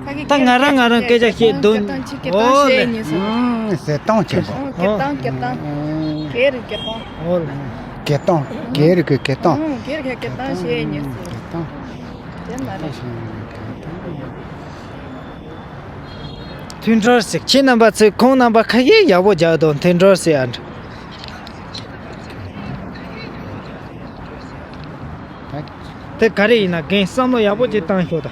ཁ་གི་ད་ང་རང་ང་རང་སྐད་ཆ་བཤད་དོན། ཁེར་རྐྱང་ཁེར་རྐྱང་ཨོ་ལེ། ཁེར་རྐྱང་ཁེར་རྐྱང་ཟེར་གཏོང་ཆེན་པོ། ཨོ་ཁེར་རྐྱང་ཁེར་རྐྱང་། ཁེར་རྐྱང་། ཨོ་ལེ། ཁེར་རྐྱང་། ཁེར་རྐྱང་ཁེར་རྐྱང་། ཨོ་ཁེར་རྐྱང་ཁེར་རྐྱང་བཤད་ཉེ་སོ། ཁེར་རྐྱང་། དེ་མ་རེད། མཐུན་སྒྲིལ་ཟེར། ཁྱེད་རྣམ་པ་ཚོས་ཁོང་རྣམ་པ་ཁ་ཡེ་ཡག་པོ་རྒྱག་དང་མཐུན་སྒྲིལ་ཟེར་ཨ་འདྲ། དེ་ག་རེ་ཡིན་ན་རྒན་བསམ་བློ་ཡག་པོ་ཅིག་བཏང་ཤོག་ད།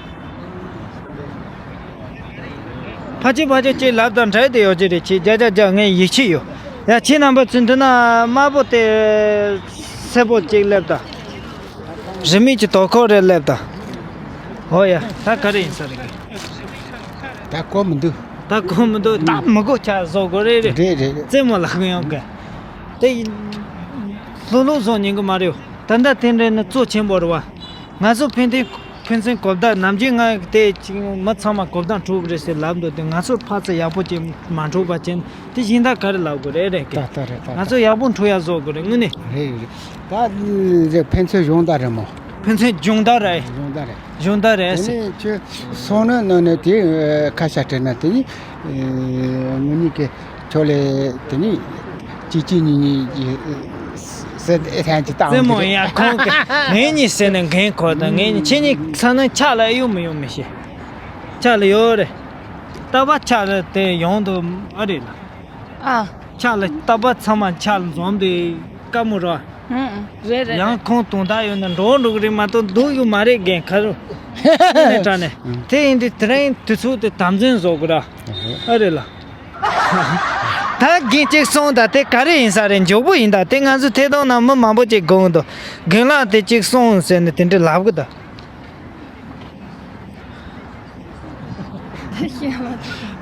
ཕ་ཆེ་ཕ་ཆེ་ཅིག་ལབ་དང་འདྲ་དེ་ཡོད་ཀྱི་རེད། ཁྱེད་རྒྱ་རྒྱ་རྒྱ་ངས་ཡིད་ཆེས་ཡོད། ཡ་ཁྱེད་རྣམ་པ་ཚོས་འདི་ན་དམར་པོ་དེ་སེར་པོ་ཅིག་སླེབས་དང་། རི་མིག་གི་དོ་ཁོག་རེ་སླེབས་དང་། ཨོ་ཡ། ད་ག་རེ་ཡིན་ས་རེད། ད་གོ་མི་འདུག་ད་གོ་མི་འདུག་ད་མི་གོ་ཆ་བཟོ་དགོས་རེད་རེད། རེད་རེད་རེད། རྩེད་མོ་ལ་གོ་ཡོང་གི། དེ་ལྷུག་ལྷུག་བཟོ་ཉན་གི་མ་རེད། ད་ལྟ་དེ་འདྲ་ནི་གཙོ་ཆེན་པོ་རེད་བ། ང་ཚོ་ཕན་ཚུན་ཕན་ཚུན་གོ་བརྡ་ནམ་རྒྱུན་ང་དེ་ཅིག་མི་ཚང་མ་གོ་བརྡ་འཕྲོད་གི་རེད་ཟེར་ལབ་འདུག་དེ་ང་ཚོ་ཕར་ཚུར་ཡག་པོ་ཅིག་མ་འཕྲོད་པ་ཅན་དེ་གཞན་དག་ག་རེ་ལབ་དགོས་རེད་རེད་གི། ད་ལྟ་རེད་ད་ང་ལྟ། ཚོ་ཡག་པོ་འཕྲོད་ཡག་བཟོ་དགོས་རེད་དངོས་གནས། རེད་རེད། ད་ཕན་ཚུན་སྦྱོང་བརྡར་རེད་མོ། ཕན་ཚུན་སྦྱོང་བརྡར་རེད། སྦྱོང་བརྡར་རེད། སྦྱོང་བརྡར་རེད་དེ་ཟེར། ནས་ཁྱོད་སོང་ནས་ནང་ནས་དེ་ཁ་ཤ་སྤྲད་ན་དེ་ནི་ངུ་གཉིས་ཀྱི་ཁྱོད་ལས་དེ་ནི་གཅིག་གཅིག་གཉིས་གཉིས་ཀྱི་ཟེར་ཨེ་ཐན་གྱི་བཏང་རྩེད་མོ་གི་རེད། ཡ་ཁོང་གི་ངེད་གཉིས་ཟེར་ནས་འགན་ཁོ་དང་ངེད་གཉིས་ཁྱེད་གཉིས་ཚ་ན་ཆག་ལ་ཡོང་མི་ཡོང་མི་ཤེས། ཆག་ལ་ཡོད་རེད། རྟག་པར་ཆག་ལ་དེ་ཡོང་དུ་ཨ་རེད་ལ། ཨ། ཆག་ལ་རྟག་པར་ཚང་མ་ཆག་ལ་འཛོམས་དེ་དཀའ་མོ་རེད། ཨང་། རེད་རེད་ཡང་རེད། ཁོང་དོན་དག་ཡོད་ན་འགྲོ་འགྲོ་གི་རེད་མ་གཏོགས་འདུག་ཡོད་མ་རེད་རྒན་ཁ་རུ། ནས་དྲ་ནས་དེ་ཡིན་དུས་དེ་རིང་དུས་ཚོད་དེ་དམ་འཛིན་བཟོ་དགོས་ར། ཨ་རེད་ལ། ད་རྒན་གཅིག་སོང་ད་དེ་ག་རེ་ཡིན་ས་རེད། མགྱོགས་པོ་ཡིན་ད་དེ་ང་ཚོ་ཐད་གཏོང་ནང་མི་མང་པོ་ཅིག་དགོངས་འདུག་རྒན་ལགས་དེ་གཅིག་སོང་ཟེར་ནས་དེ་འདྲ་ལབ་གི་ད།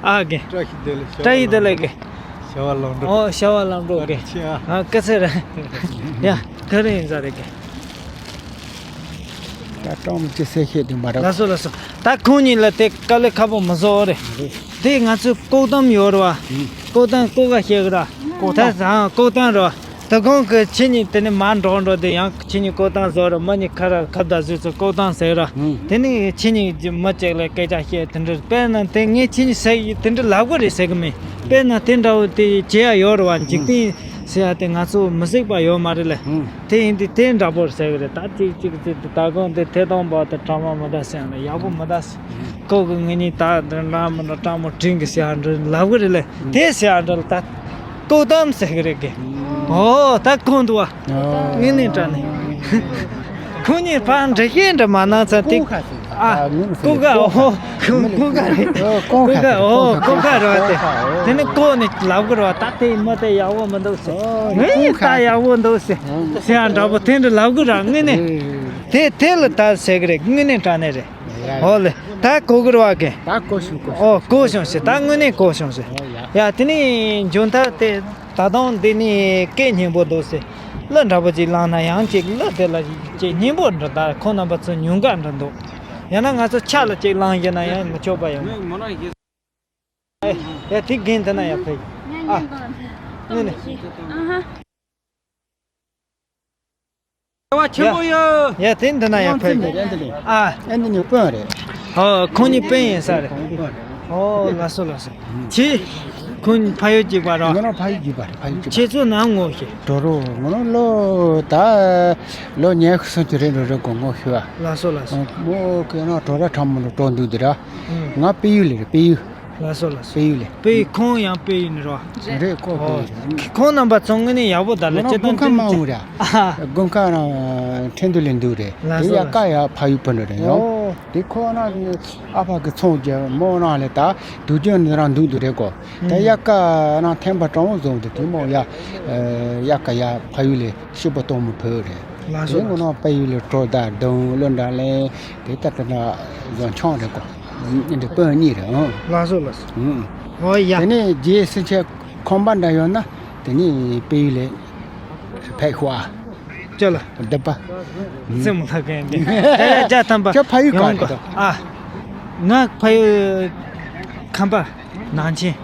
ཨ་རྒན། བཀྲ་ཤིས་བདེ་ལེགས། བཀྲ་ཤིས་བདེ་ལེགས་རྒན། བྱ་བ་ལམ་འགྲོ། ཨོ་བྱ་བ་ལམ་འགྲོ་རྒན། ཨ་སྐད་ཆ་རེད། ཡ་ག་རེ་ཡིན་ས་རེད་རྒན། ད་ཀྲང་མི་ཅི་སེ་ཤེས་དུ་མ་རག་ལགས་སོ་ལགས་སོ། ད་ཁོང་གཉིས་ལ་དེ་དཀའ་ལས་ཁག་པོ་མི་བཟོ་རེད། དེ་ང་ཚོའི་ལྐོག་གཏམ་ཡོད་རེད་བ། ལྐོག་གཏམ་ལྐོག་ག་བཤད་གི་ར། ལྐོག་གཏམ། ད་ཨང་ལྐོག་གཏམ་རེད་བ། ད་གོང་གི་ཁྱེད་གཉིས་དེ་ནས་མར་འགྲོ་འགྲོ་དེ་ཡང་ཁྱེད་གཉིས་ལྐོག་གཏམ་བཟོ་རེད། མི་གཉིས་ཁ་ར་ཁ་བརྡ་བཟོས་ཚོ་ལྐོག་གཏམ་ཟེར་ར། དེ་ནས་ཁྱེད་གཉིས་མི་གཅིག་ལ་སྐད་ཆ་བཤད་དེ་འདྲ་དཔེར་ན་དེ་ངས་ཁྱེད་གཉིས་ཟེར་དེ་འདྲ་ལབ་གི་རེད་ཟེར་གི་མིན། དཔེར་ན་དེ་འདྲ་བོ་དེ་བྱེད་ཡ་ཡོད་རེད་བ། འཇིག་རྟེན་ཟེར་ཡ་དེ་ང་ཚོ་མི་གཟིགས་པ་ཡོད་མ་རེད་ལ། དེ་ཡིན་དུས་དེ་འདྲ་པོ་རེད་ཟེར་གི་རེད། ད་ཅིག་ཅིག་ཅིག་ད་གོང་དེ་ཐད་གཏོང་པ་དང་ཕྲ་མ་མི་འདྲ་ཟེར་ཡང་ན་ཡག་པོ་མི་འདྲ་ཟེར། ཁོ་གི་ངེད་གཉིས་ད་འདྲ་འདྲ་མི་འདྲ་སྤྲང་མོ་དྲིན་གི་ཟེར་ཡ་འདྲ་ལབ་གི་རེད་ལ། དེ་ཟེར་ཡ་འདྲ་ལ་ད་ལྐོག་གཏམ་ཟེར་གི་རེད་གི། ཨོ་ད་གོང་དུ་བ། ངེད་གཉིས་འདྲ་ནི། ཁོ་གཉིས་ཕར་འདྲི་ཤེས་འདྲ་མ་གནང་ཚར་དེ། ཨ། ཀོ་ཀ་ཨོ། ཀོ་ཀ་ཨོ། ཀོ་ཀ་རེད་བ་དེ། དེ་ནི་ཀོ་ནི་ལབ་གི་རེད་བ། ད་དེ་མི་དེ་ཡག་པོ་མི་འདུག་ཟེར། ངས་ད་ཡག་པོ་འདུག་ཟེར། ཟེར་ཡ་འདྲ་པོ་དེ་འདྲ་ལབ་གི་རེད་དངོས་གནས། དེ་དེ་ལ་ད་ཟེར་གི་རེད་དངོས་གནས་དྲང་གནས་རེད། ཨོ་ལེ། ད་གོ་གི་རེད་བ་གན། ད་གོ་བྱུང་གོ་བྱུང་། ཨོ་གོ་བྱུང་ཟེར། ད་དངོས་གནས་གོ་བྱུང་ཟེར། ཨོ་ཡ། ཡ་དེ་ནི་མཇུག་མཐར་དེ་ད་དུང་འདི་ནི་སྐད་སྙན་པོ་འདུག་ཟེར། གླུ་འདྲ་པོ་ཅིག་བླངས་ན་ཡང་ཅིག་གླུ་དེ་ལ་ཅིག་སྙན་པོ་འདྲ་ད་ཁོང་རྣམ་པ་ཚོ་ཉུང་ག་འདྲ་འདུག་ཡང་ན་ང་ཚོ་ཕྱག་ལ་ཅིག་བླངས་ཡིན་ན་ཡང་མི་ཆོག་པ་ཡོང་། ཡ་དེ་རྒན་དེ་ན་ཡ་ཕེབས། ཨ། དངོས་གནས། བ་ཆེན་པོ་ཡོད། ཡ་དེ་འདི་ན་ཡ་ཕེབས། ཨ། ཨ་འདི་ནི་དཔོན་རེད། ཨོ་ཁོང་གཉིས་དཔོན་ཡིན་ས་རེད། ཨོ་ལགས་སོ་ལགས་སོ། ཁྱེད། ཁོང་ཕ་ཡུལ་གཅིག་པ་རོ། ང་རང་ཕ་ཡུལ་གཅིག་པ་རེད་ཕ་ཡུལ་གཅིག་པ། ཁྱེད་ཚོ་ནམ་ངོ་ཤེས། དྲོ་རོ་ང་རང་ལོ་ད། ལོ་ཉི་ཤུ་སོང་གི་རེད་འགྲོ་རེད་གོ་ངོ་ཤེས་བ། ལགས་སོ་ལགས་སོ། མོ་ཁྱེད་རང་དྲོ་ར་ཁྲ་མོ་ལ་དྲོ་འདུག་འདི་ར། ང་དཔལ་ཡུལ་ལ་རེད་དཔལ་ཡུལ། ལགས་སོ་ལགས་སོ། དཔལ་ཡུལ་ལ། དཔལ་ཡུལ་ཁོང་ཡང་དཔལ་ཡུལ་ནས་རོ། རེད་ཁོ་དཔལ་ཡུལ་རེད། ཁོང་རྣམ་པ་ཚོ་དངོས་གནས་ཡག་པོ་ད་ལ་ང་སྤྱིར་བཏང་དགུན་ཁ་མང་བོ་ར། ཨ། དགུན་ཁ་རང་ཁྲིན་ཏུ་ལ་འདུག་རེད། ལགས་དེ་སོ་ཡ་ལགས་ཀ་སོ། ཡ་ཕ་ཡུལ་ཕུ་ནུ་རེད་ཡོ། ཨོ། དེ་ཁོ་རང་གི་ཨ་ཕ་གི་ཚོང་རྒྱབ་མོ་རང་ལ་ད་དུས་རྒྱུན་ནི་རང་འདུག་འདུག་རེད་གོ། ད་ཨུམ། ཡ་ཀ་རང་ཐེམ་པ་གྲང་བོ་བཟུང་དེ་དེ་མོ་ཡ། ཡ་ཀ་ཡ་ཕ་ཡུལ་ལ་ཤི་པོ་གཏོང་མི་ཕོད་རེད། ལགས་སོ་དེ་ངོ་ལགས་སོ། ནང་དཔལ་ཡུལ་ལ་གྲོ་ད་དུང་ལོ་འདྲ་ལེན་དེ་ལྟར་དུ་ན་བཟོ་འཆང་རེད་གོ། འདི་དཔོན་གཉིས་རེད་ཨང་། ལགས་སོ་ལགས་སོ། ཨང་། ཨོ་ཡ། དེ་ནས་རྗེས་སུ་ཆེ་ཁང་པ་འདྲ་ཡོད་ན་དེ་ནས་དཔལ་ཡུལ་ལ་ཕེབས་ཤོག་ཨ། ཅོ་ལ། སྡུད་པ། སེམས་ལྷག་གན་གན། ད་ཡ་བརྒྱ་ཐམ་པ། ཁྱོད་ཕ་ཡུལ་ག་ཡོང་རེད་གོ། ཨ། ང་ཕ་ཡུལ་ཁམས་པ་ནང་ཆེན།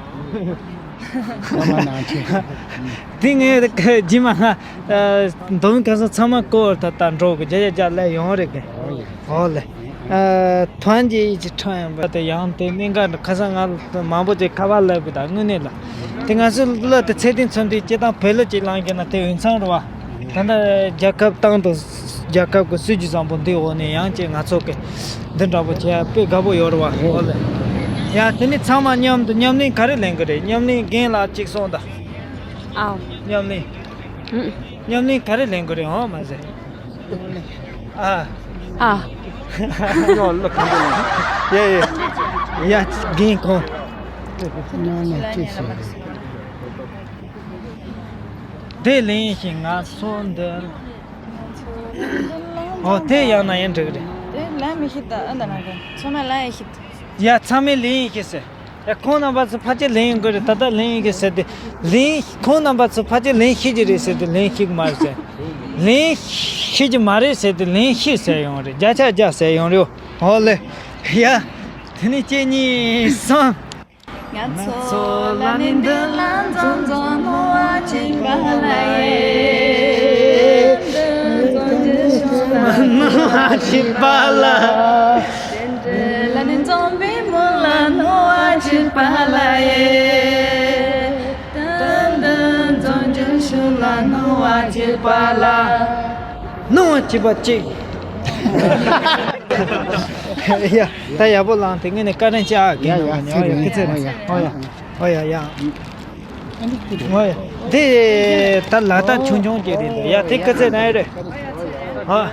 ཨ་མ་ནང་ཆེ། དེ་ངས་རྗེས་མ་ང་མདོ་དབུས་ཁམས་གསུམ་ཚང་མ་སྐོར་ད་ལྟ་འགྲོ་གི་རྒྱ་རྒྱ་རྒྱ་ལས་ཡོང་རེད་གི། ཨོ་ལེ། ཐོན་རྗེས་ཡིད་ཀྱི་ཁྲང་ཡང་པ་དེ་ཡང་དེ་གནད་འགག་འདྲ་ཁ་སང་ང་མང་པོ་ཅིག་ཁ་པར་ལབ་གི་ད་དངོས་གནས་ལ། དེ་ང་ཚོའི་བློ་དེ་ཚད་ལྡན་ཚོ་འདི་སྤྱི་བཏང་བོད་བློ་ཅིག་ལངས་གི་ན་དེ་འོས་འཚམ་རེད་བ། ད་ལྟ་རྒྱལ་ཁབ་སྟེང་དུ་རྒྱལ་ཁབ་ཀྱི་སྲིད་ཇུས་བཟང་པོ་འདི་འོག་ནས་ཡང་ཅིག་ང་ཚོ་གི་འདི་འདྲ་པོ་བྱས་དཔེ་དགའ་པོ་ཡོད་རེད་བ། ཨོ་ལེ། ཡ་དེ་ནི་ཚང་མ་མཉམ་དུ་མཉམ་ལེན་ག་རེ་ལེན་གི་རེད། མཉམ་ལེན་རྒན་ལགས་གཅིག་གསུངས་དང་། ཨའོ། མཉམ་ལེན། ཨུ། མཉམ་ལེན་ག་རེ་ལེན་གི་རེད། ཨོ་མ་ཟེར། ཨ། ཨ། ཡ་ཡ། ཡ་རྒན་ཁོང་། དེ་ལེན་ཞིང་ང་ཚོ་འདི། ཨོ་དེ་ཡང་ན་ཡང་འགྲིག་རེད། དེ་ལེན་མི་ཤེས་ད། ཨ་ད་ན་གོ་ཚང་མ་ལེན་ཤེས། ཡ་ཚང་མས་ལེན་ཤེས་ཟེར། ཡ་ཁོང་རྣམ་པ་ཚོ་ཕལ་ཆེར་ལེན་ཡོང་གི་རེད། ད་ལྟ་ལེན་ཡོང་གི་ཟེར་ཏེ། ལེན་ཁོང་རྣམ་པ་ཚོ་ཕལ་ཆེར་ལེན་ཤེས་ཀྱི་རེད་ཟེར་ཏེ་ལེན་ཤེས་ཀྱི་མ་རེད་ཟེར། ལེན་ཤེས་ཀྱི་མ་རེད་ཟེར་ཏེ་ལེན་ཤེས་ཟེར་ཡོང་རེད། བརྒྱ་ཆ་བརྒྱ་ཟེར་ཡོང་རེད། ཨོ་ལེ། ཡ། དེ་ནི་གཅིག་གཉིས་གསུམ། ང་ཚོ་ལ་ནི་འདི་ལ་འཛོམས་འཛོམས་སྣང་བ་གཅིག་པ་ལ་ཡེ། འདི་འཛོམས་ཀྱི་ཤོག་ལ་སྣང་བ་གཅིག་པ་ལ། དེ་འདྲ་ལ་ནི་འཛོམས་པའི་མོ་ལ་སྣང་བ་གཅིག་པ་ལ་ཡེ། འདི་འདི་འཛོམས་ཀྱི་ཤོག་ལ་སྣང་བ་གཅིག་པ་ལ། སྣང་བ་གཅིག་པ་གཅིག་ཡ། ད་ཡག་པོ་ལངས་དེ་ངས་ནས་བཀའ་དྲིན་ཆེ་ཨ། རྒན་ཡ་ཡ་ཡ། ཨོ་ཡ་ཡ། ཨོ་ཡ་ཡ། ཨོ་ཡ་ཡ། ཨོ་ཡ། དེ་ད་ལ་དྭགས་ཆུང་ཆུང་གི་རེད་འདུག་ཡ། དེ་སྐུ་ཚེ་ན་ཡ་རེད། ཨ།